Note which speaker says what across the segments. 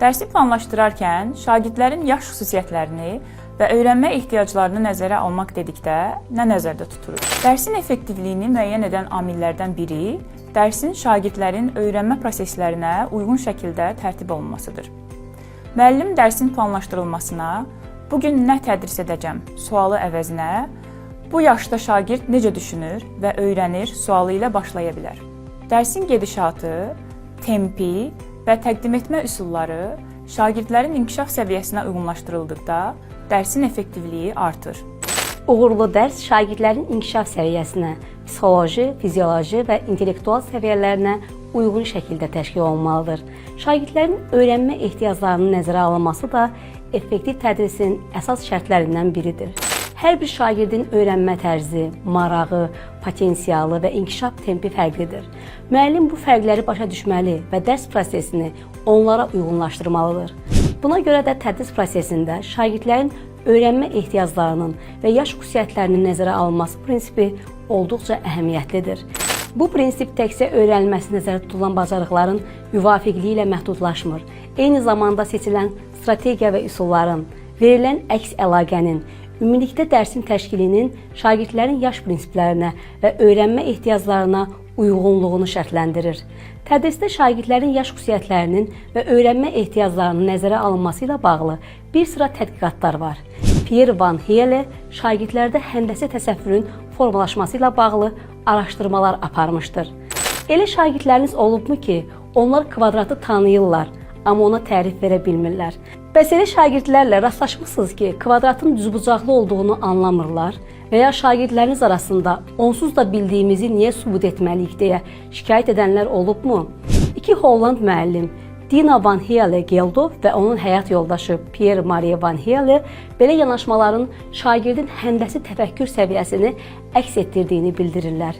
Speaker 1: Dərsi planlaşdırarkən şagirdlərin yaş xüsusiyyətlərini və öyrənmə ehtiyaclarını nəzərə almaq dedikdə nə nəzərdə tuturuq? Dərsin effektivliyini müəyyən edən amillərdən biri dərsin şagirdlərin öyrənmə proseslərinə uyğun şəkildə tərtib olunmasıdır. Müəllim dərsin planlaşdırılmasına "Bu gün nə tədris edəcəm?" sualı əvəzinə "Bu yaşda şagird necə düşünür və öyrənir?" sualı ilə başlaya bilər. Dərsin gedişatı, tempi və təqdim etmə üsulları şagirdlərin inkişaf səviyyəsinə uyğunlaşdırıldıqda dərsin effektivliyi artır.
Speaker 2: Uğurlu dərs şagirdlərin inkişaf səviyyəsinə, psixoloji, fizioloji və intellektual səviyyələrinə uyğun şəkildə təşkil olunmalıdır. Şagirdlərin öyrənmə ehtiyaclarının nəzərə alınması da effektiv tədrisin əsas şərtlərindən biridir. Hər bir şagirdin öyrənmə tərzi, marağı, potensialı və inkişaf tempi fərqlidir. Müəllim bu fərqləri başa düşməli və dərs prosesini onlara uyğunlaşdırmalıdır. Buna görə də tədris prosesində şagirdlərin öyrənmə ehtiyaclarının və yaş xüsusiyyətlərinin nəzərə alınması prinsipi olduqca əhəmiyyətlidir. Bu prinsip təkcə öyrənilməsi nəzərdə tutulan bacarıqların müvafiqliyi ilə məhdudlaşmır. Eyni zamanda seçilən strategiya və üsulların, verilən əks əlaqənin, ümumilikdə dərsin təşkilinin şagirdlərin yaş prinsiplərinə və öyrənmə ehtiyaclarına uyğunluğunu şərtləndirir. Tədrisdə şagirdlərin yaş xüsusiyyətlərinin və öyrənmə ehtiyaclarının nəzərə alınması ilə bağlı bir sıra tədqiqatlar var. Pierre Van Hiele şagirdlərdə həndəsi təsəvvürün formalaşması ilə bağlı araşdırmalar aparmışdır. Elə şagirdləriniz olubmu ki, onlar kvadratı tanıyırlar, amma ona tərif verə bilmirlər? Bəs elə şagirdlərlə rastlaşmısınız ki, kvadratın düzbucaqlı olduğunu anlamırlar və ya şagirdləriniz arasında "Onsuz da bildiyimizi niyə sübut etməliyik?" deyə şikayət edənlər olubmu? İki Holland müəllim Dina Van Hiele Geldof və onun həyat yoldaşı Pierre Marie Van Hiele belə yanaşmaların şagirdin həndəsi təfəkkür səviyyəsini əks etdirdiyini bildirirlər.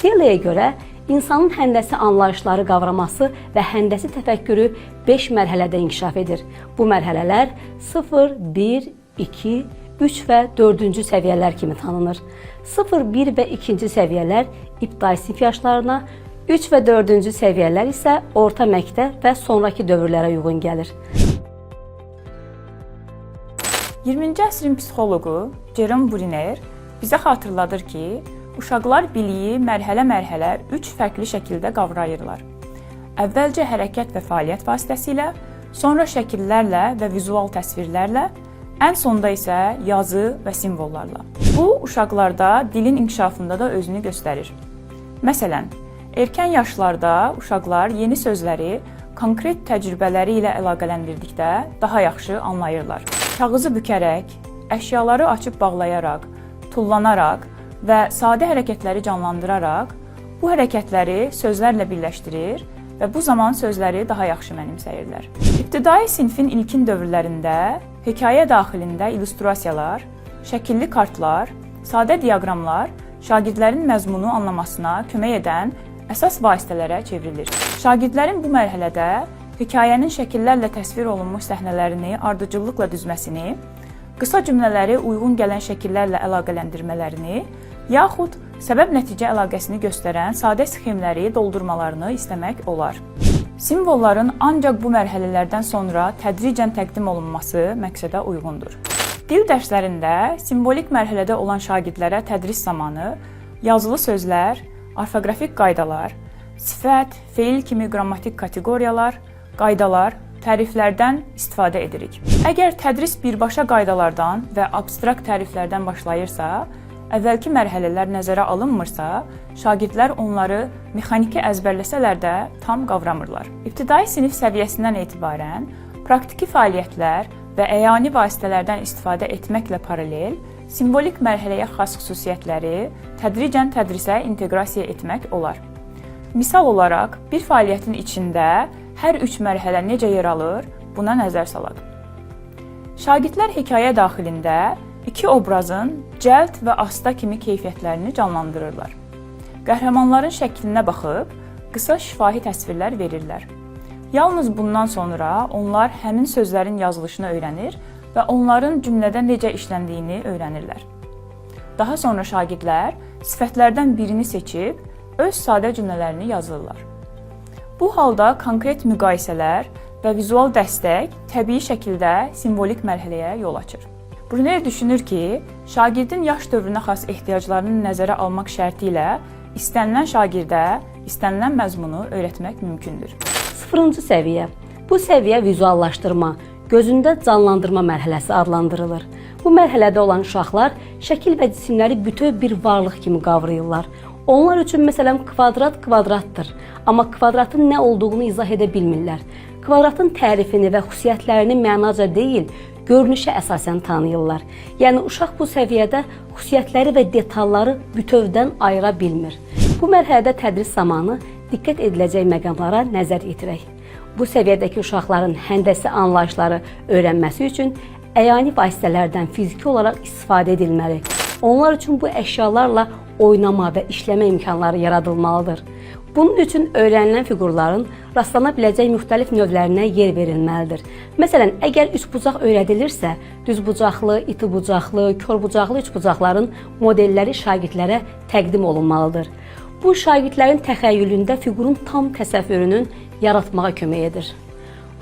Speaker 2: Hieleyə görə insanın həndəsi anlayışları qavraması və həndəsi təfəkkürü 5 mərhələdə inkişaf edir. Bu mərhələlər 0, 1, 2, 3 və 4-cü səviyyələr kimi tanınır. 0, 1 və 2-ci səviyyələr ibtidai sinif yaşlarına, 3 və 4-cü səviyyələr isə orta məktəb və sonrakı dövrlərə uyğun gəlir.
Speaker 1: 20-ci əsrin psixoloqu Jerome Bruner bizə xatırladır ki, uşaqlar biliyi mərhələ-mərhələ üç fərqli şəkildə qavrayırlar. Əvvəlcə hərəkət və fəaliyyət vasitəsilə, sonra şəkillərlə və vizual təsvirlərlə, ən sonda isə yazı və simvollarla. Bu uşaqlarda dilin inkişafında da özünü göstərir. Məsələn, erkən yaşlarda uşaqlar yeni sözləri konkret təcrübələri ilə əlaqələndirdikdə daha yaxşı anlayırlar. Kağızı bükərək, əşyaları açıb bağlayaraq, tullanaraq və sadə hərəkətləri canlandıraraq bu hərəkətləri sözlərlə birləşdirir və bu zaman sözləri daha yaxşı mənimsəyirlər. İbtidai sinfin ilkin dövrlərində hekayə daxilində illüstrasiyalar, şəkilli kartlar, sadə diaqramlar şagirdlərin məzmunu anlamasına kömək edən əsas vasitələrə çevrilir. Şagirdlərin bu mərhələdə hekayənin şəkillərlə təsvir olunmuş səhnələrini ardıcıllıqla düzməsini, qısa cümlələri uyğun gələn şəkillərlə əlaqələndirmələrini, yaxud səbəb-nəticə əlaqəsini göstərən sadə sxemləri doldurmalarını istəmək olar. Simvolların ancaq bu mərhələlərdən sonra tədricən təqdim olunması məqsədə uyğundur. Dil dərslərində simvolik mərhələdə olan şagirdlərə tədris zamanı yazılı sözlər, orfoqrafik qaydalar, sifət, feil kimi qrammatik kateqoriyalar, qaydalar, təriflərdən istifadə edirik. Əgər tədris birbaşa qaydalardan və abstrakt təriflərdən başlayırsa, əvvəlki mərhələlər nəzərə alınmırsa, şagirdlər onları mexaniki əzbərləsələr də tam qavramırlar. İbtidai sinif səviyyəsindən etibarən praktiki fəaliyyətlər və əyani vasitələrdən istifadə etməklə paralel simvolik mərhələyə xas xüsusiyyətləri tədricən tədrisə inteqrasiya etmək olar. Misal olaraq, bir fəaliyyətin içində hər üç mərhələ necə yer alır, buna nəzər salaq. Şagirdlər hekayə daxilində iki obrazın cəld və asta kimi keyfiyyətlərini canlandırırlar. Qəhrəmanların şəklinə baxıb qısa şifahi təsvirlər verirlər. Yalnız bundan sonra onlar həmin sözlərin yazılışını öyrənir və onların cümlədə necə işləndiyini öyrənirlər. Daha sonra şagirdlər sifətlərdən birini seçib öz sadə cümlələrini yazırlar. Bu halda konkret müqayisələr və vizual dəstək təbii şəkildə simvolik mərhələyə yol açır. Bruner düşünür ki, şagirdin yaş dövrünə xas ehtiyaclarını nəzərə almaq şərti ilə istənilən şagirdə istənilən məzmunu öyrətmək mümkündür.
Speaker 2: 0-cı səviyyə. Bu səviyyə vizuallaşdırma, gözündə canlandırma mərhələsi adlandırılır. Bu mərhələdə olan uşaqlar şəkil və cisimləri bütöv bir varlıq kimi qavrayırlar. Onlar üçün məsələn kvadrat kvadratdır, amma kvadratın nə olduğunu izah edə bilmirlər. Kvadratın tərifini və xüsusiyyətlərini mənaca deyil, görünüşə əsasən tanıyırlar. Yəni uşaq bu səviyyədə xüsusiyyətləri və detalları bütövdən ayıra bilmir. Bu mərhələdə tədris zamanı diqqət ediləcək məqamlara nəzər yetirək. Bu səviyyədəki uşaqların həndəsi anlayışları öyrənməsi üçün əyani vasitələrdən fiziki olaraq istifadə edilməli. Onlar üçün bu əşyalarla oynama və işləmə imkanları yaradılmalıdır. Bunun üçün öyrənilən fiqurların rastlana biləcək müxtəlif növlərinə yer verilməlidir. Məsələn, əgər üçbucaq öyrədilirsə, düzbucaqlı, itibucaqlı, korbucaqlı üçbucaqların modelləri şagirdlərə təqdim olunmalıdır. Bu şagirdlərin təxəyyülündə fiqurun tam təsəvvürünün yaratmağa kömək edir.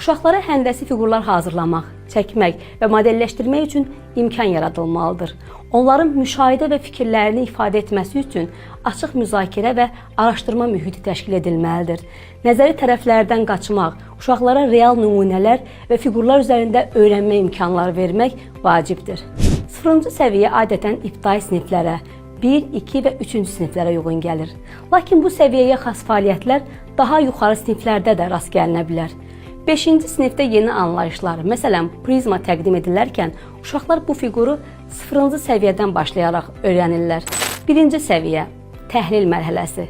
Speaker 2: Uşaqlara həndəsi fiqurlar hazırlamaq, çəkmək və modelləşdirmək üçün imkan yaradılmalıdır. Onların müşahidə və fikirlərini ifadə etməsi üçün açıq müzakirə və araşdırma mühiti təşkil edilməlidir. Nəzəri tərəflərdən qaçmaq, uşaqlara real nümunələr və fiqurlar üzərində öyrənmə imkanları vermək vacibdir. 0-cı səviyyə adətən ibtidai siniflərə, 1, 2 və 3-cü siniflərə uyğun gəlir. Lakin bu səviyyəyə xas fəaliyyətlər daha yuxarı siniflərdə də rast gəlinə bilər. 5-ci sinifdə yeni anlayışlar, məsələn, prizma təqdim edilərkən uşaqlar bu fiquru 0-cı səviyyədən başlayaraq öyrənirlər. 1-ci səviyyə təhlil mərhələsi.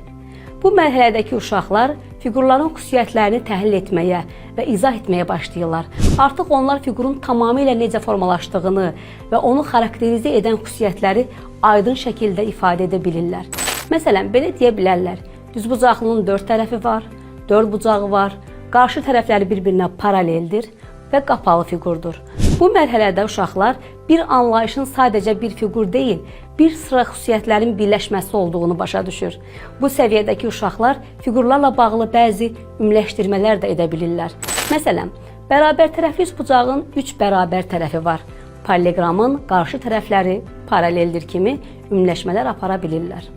Speaker 2: Bu mərhələdəki uşaqlar fiqurların xüsusiyyətlərini təhlil etməyə və izah etməyə başlayırlar. Artıq onlar fiqurun tamamilə necə formalaşdığını və onu xarakterizə edən xüsusiyyətləri aydın şəkildə ifadə edə bilirlər. Məsələn, belə deyə bilərlər: düzbucaqlının 4 tərəfi var, 4 bucağı var, qarşı tərəfləri bir-birinə paraleldir və qapalı fiqurdur. Bu mərhələdə uşaqlar bir anlayışın sadəcə bir fiqur deyil, bir sıra xüsusiyyətlərin birləşməsi olduğunu başa düşür. Bu səviyyədəki uşaqlar fiqurlarla bağlı bəzi ümumiləşdirmələr də edə bilirlər. Məsələn, bərabər tərəfli üçbucağın 3 bərabər tərəfi var. Paralleloqramın qarşı tərəfləri paraleldir kimi ümumiləşmələr apara bilirlər.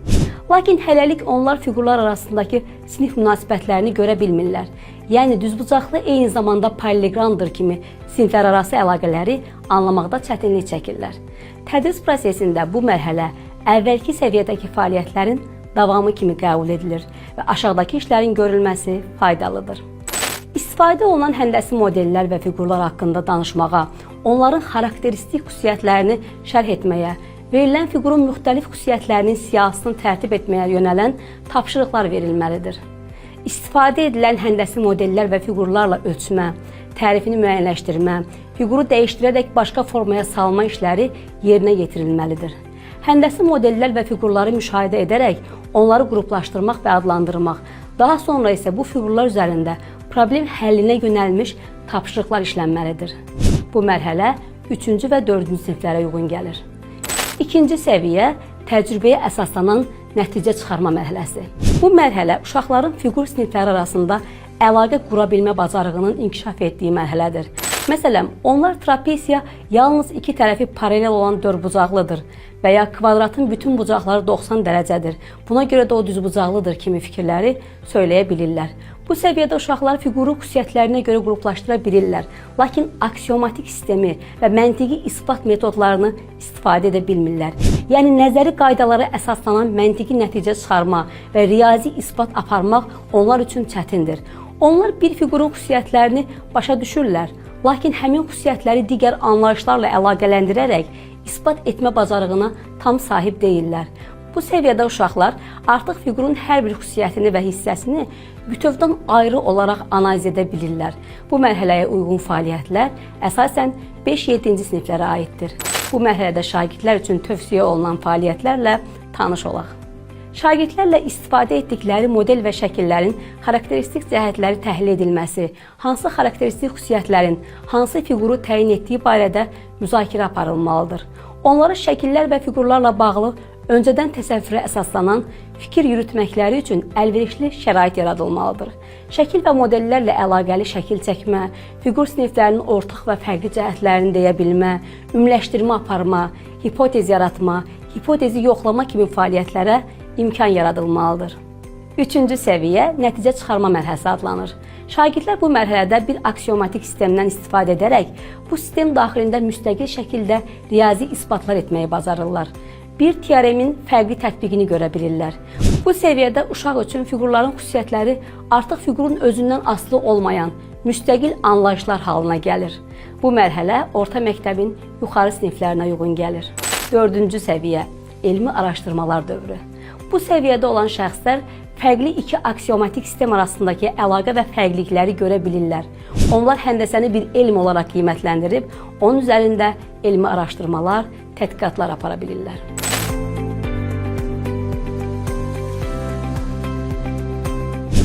Speaker 2: Lakin hələlik onlar fiqurlar arasındakı sinif münasibətlərini görə bilmirlər. Yəni düzbucaqlı eyni zamanda paralleloqramdır kimi siniflərarası əlaqələri anlamaqda çətinlik çəkirlər. Tədris prosesində bu mərhələ əvvəlki səviyyədəki fəaliyyətlərin davamı kimi qəbul edilir və aşağıdakı işlərin görülməsi faydalıdır. İstifadə olunan həndəsi modellər və fiqurlar haqqında danışmağa, onların xarakteristik xüsusiyyətlərini şərh etməyə, verilən fiqurun müxtəlif xüsusiyyətlərinin siyahısını tərtib etməyə yönələn tapşırıqlar verilməlidir. İstifadə edilən həndəsi modellər və fiqurlarla ölçmə, tərifini müəyyənləşdirmə, fiquru dəyişdirərək başqa formaya salma işləri yerinə yetirilməlidir. Həndəsi modellər və fiqurları müşahidə edərək onları qruplaşdırmaq və adlandırmaq, daha sonra isə bu fiqurlar üzərində problem həllinə yönəlmiş tapşırıqlar işlənməlidir. Bu mərhələ 3-cü və 4-cü siniflərə uyğun gəlir. İkinci səviyyə təcrübəyə əsaslanan nəticə çıxarma mərhələsi. Bu mərhələ uşaqların fiqur sinifləri arasında əlaqə qura bilmə bacarığının inkişaf etdiyi mərhələdir. Məsələn, onlar trapesiya yalnız iki tərəfi paralel olan dördbucaqlıdır və ya kvadratın bütün bucaqları 90 dərəcədir. Buna görə də o düzbucaqlıdır kimi fikirləri söyləyə bilirlər. Bu səviyyədə uşaqlar fiquru xüsusiyyətlərinə görə qruplaşdıra bilirlər, lakin aksiomatik sistemi və məntiqi isbat metodlarını istifadə edə bilmirlər. Yəni nəzəri qaydalara əsaslanan məntiqi nəticə çıxarma və riyazi isbat aparmaq onlar üçün çətindir. Onlar bir fiqurun xüsusiyyətlərini başa düşürlər, lakin həmin xüsusiyyətləri digər anlayışlarla əlaqələndirərək isbat etmə bacarığına tam sahib deyillər. Bu səviyyədə uşaqlar artıq fiqurun hər bir xüsusiyyətini və hissəsini bütövdən ayrı olaraq analiz edə bilirlər. Bu mərhələyə uyğun fəaliyyətlər əsasən 5-7-ci siniflərə aiddir. Bu mərhələdə şagirdlər üçün tövsiyə olunan fəaliyyətlərlə tanış olaq. Şagirdlərlə istifadə etdikləri model və şəkillərin xarakteristik cəhətləri təhlil edilməsi, hansı xarakteristik xüsusiyyətlərin hansı fiquru təyin etdiyi barədə müzakirə aparılmalıdır. Onlara şəkillər və fiqurlarla bağlı öncədən təsəvvürə əsaslanan fikir yürütməkləri üçün əlverişli şərait yaradılmalıdır. Şəkil və modellərlə əlaqəli şəkil çəkmə, fiqur siniflərinin ortaq və fərqli cəhətlərini deyə bilmə, ümumiləşdirmə aparma, hipotez yaratma, hipotezi yoxlama kimi fəaliyyətlərə imkan yaradılmalıdır. Üçüncü səviyyə nəticə çıxarma mərhələsi adlanır. Şagirdlər bu mərhələdə bir aksiomatik sistemdən istifadə edərək bu sistem daxilində müstəqil şəkildə riyazi isbatlar etməyi bacarırlar. Bir teoremin fərqli tətbiqini görə bilirlər. Bu səviyyədə uşaq üçün fiqurların xüsusiyyətləri artıq fiqurun özündən asılı olmayan müstəqil anlayışlar halına gəlir. Bu mərhələ orta məktəbin yuxarı siniflərinə uyğun gəlir. Dördüncü səviyyə elmi araşdırmalar dövrü. Bu səviyyədə olan şəxslər fərqli iki aksiomatik sistem arasındakı əlaqə və fərqlilikləri görə bilirlər. Onlar həndəsəni bir elm olaraq qiymətləndirib, onun üzərində elmi araşdırmalar, tədqiqatlar apara bilirlər.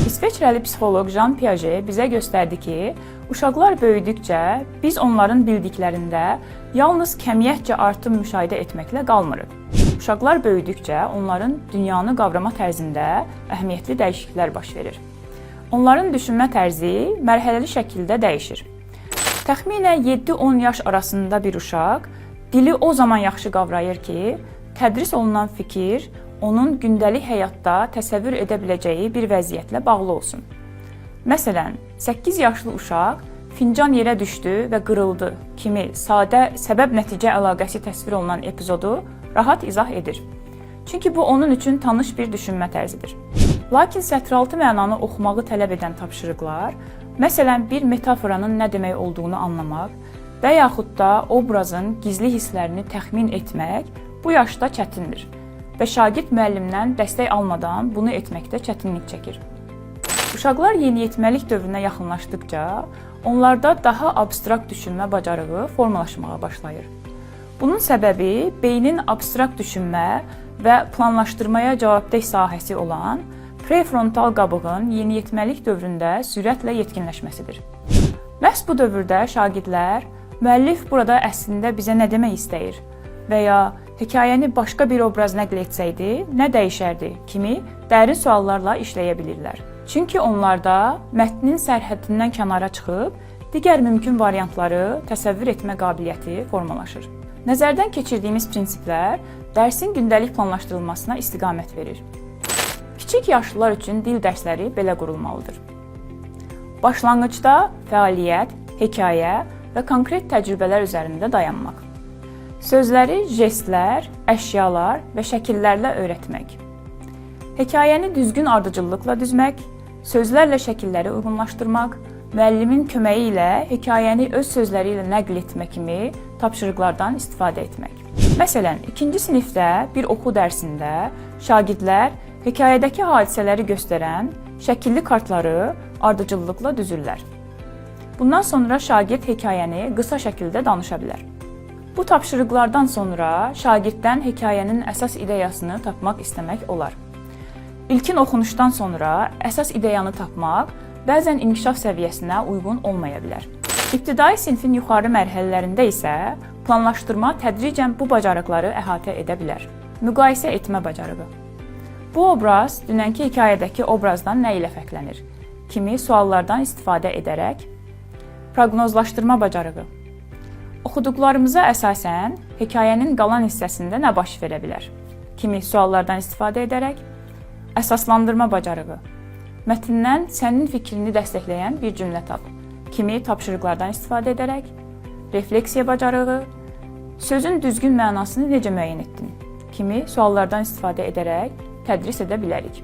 Speaker 1: İsveçrəli psixoloq Jean Piaget bizə göstərdi ki, uşaqlar böyüdükcə biz onların bildiklərində yalnız kəmiyyətcə artım müşahidə etməklə qalmırıq. Uşaqlar böyüdükcə onların dünyanı qavrama tərzində əhəmiyyətli dəyişikliklər baş verir. Onların düşünmə tərzi mərhələli şəkildə dəyişir. Təxminən 7-10 yaş arasında bir uşaq dili o zaman yaxşı qavrayır ki, tədris olunan fikir onun gündəlik həyatda təsəvvür edə biləcəyi bir vəziyyətlə bağlı olsun. Məsələn, 8 yaşlı uşaq fincan yerə düşdü və qırıldı kimi sadə səbəb-nəticə əlaqəsi təsvir olunan epizodu rahat izah edir. Çünki bu onun üçün tanış bir düşünmə tərzidir. Lakin sətraltı mənanı oxumağı tələb edən tapşırıqlar, məsələn, bir metaforanın nə demək olduğunu anlamaq və yaxud da obrazın gizli hisslərini təxmin etmək bu yaşda çətindir və şagird müəllimdən dəstək almadan bunu etməkdə çətinlik çəkir. Uşaqlar yeniyetməlik dövrünə yaxınlaşdıqca onlarda daha abstrakt düşünmə bacarığı formalaşmağa başlayır. Bunun səbəbi beynin abstrakt düşünmə və planlaşdırmaya cavabdeh sahəsi olan prefrontal qabığın yeniyetməlik dövründə sürətlə yetkinləşməsidir. Məhz bu dövrdə şagirdlər müəllif burada əslində bizə nə demək istəyir və ya hekayəni başqa bir obraz nəql etsəydi, nə dəyişərdi kimi dərin suallarla işləyə bilirlər. Çünki onlarda mətnin sərhəddindən kənara çıxıb digər mümkün variantları təsəvvür etmə qabiliyyəti formalaşır. Nəzərdən keçirdiyimiz prinsiplər dərsin gündəlik planlaşdırılmasına istiqamət verir. Kiçik yaşlılar üçün dil dərsləri belə qurulmalıdır. Başlanğıcda fəaliyyət, hekayə və konkret təcrübələr üzərində dayanmaq. Sözləri jestlər, əşyalar və şəkillərlə öyrətmək. Hekayəni düzgün ardıcıllıqla düzmək, sözlərlə şəkilləri uyğunlaşdırmaq, müəllimin köməyi ilə hekayəni öz sözləri ilə nəql etmə kimi tapşırıqlardan istifadə etmək. Məsələn, 2-ci sinifdə bir oxu dərsində şagirdlər hekayədəki hadisələri göstərən şəkilli kartları ardıcıllıqla düzürlər. Bundan sonra şagird hekayəni qısa şəkildə danışa bilər. Bu tapşırıqlardan sonra şagirddən hekayənin əsas ideyasını tapmaq istəmək olar. İlkin oxunuşdan sonra əsas ideyanı tapmaq bəzən inkişaf səviyyəsinə uyğun olmaya bilər. İbtidai sinfin yuxarı mərhələlərində isə planlaşdırma tədricən bu bacarıqları əhatə edə bilər. Müqayisə etmə bacarığı. Bu obraz dünənki hekayədəki obrazdan nə ilə fərqlənir? Kimi suallardan istifadə edərək proqnozlaşdırma bacarığı. Oxuduqlarımıza əsasən hekayənin qalan hissəsində nə baş verə bilər? Kimi suallardan istifadə edərək əsaslandırma bacarığı. Mətndən sənin fikrini dəstəkləyən bir cümlə tap. Kimi tapşırıqlardan istifadə edərək refleksiya bacarığı, sözün düzgün mənasını necə müəyyən etdin? Kimi suallardan istifadə edərək tədris edə bilərik.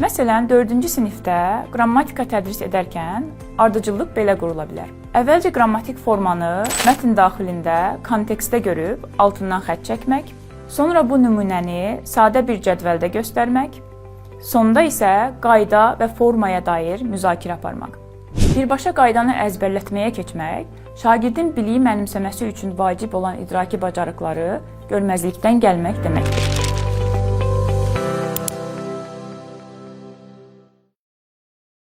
Speaker 1: Məsələn, 4-cü sinifdə qrammatika tədris edərkən ardıcıllıq belə qurula bilər. Əvvəlcə qrammatik formanı mətn daxilində kontekstdə görüb altından xətt çəkmək, sonra bu nümunəni sadə bir cədvəldə göstərmək, sonda isə qayda və formaya dair müzakirə aparmaq. Birbaşa qaydanı əzbərlətməyə keçmək, şagirdin biliyi mənimsəməsi üçün vacib olan idraki bacarıqları görməzlikdən gəlmək deməkdir.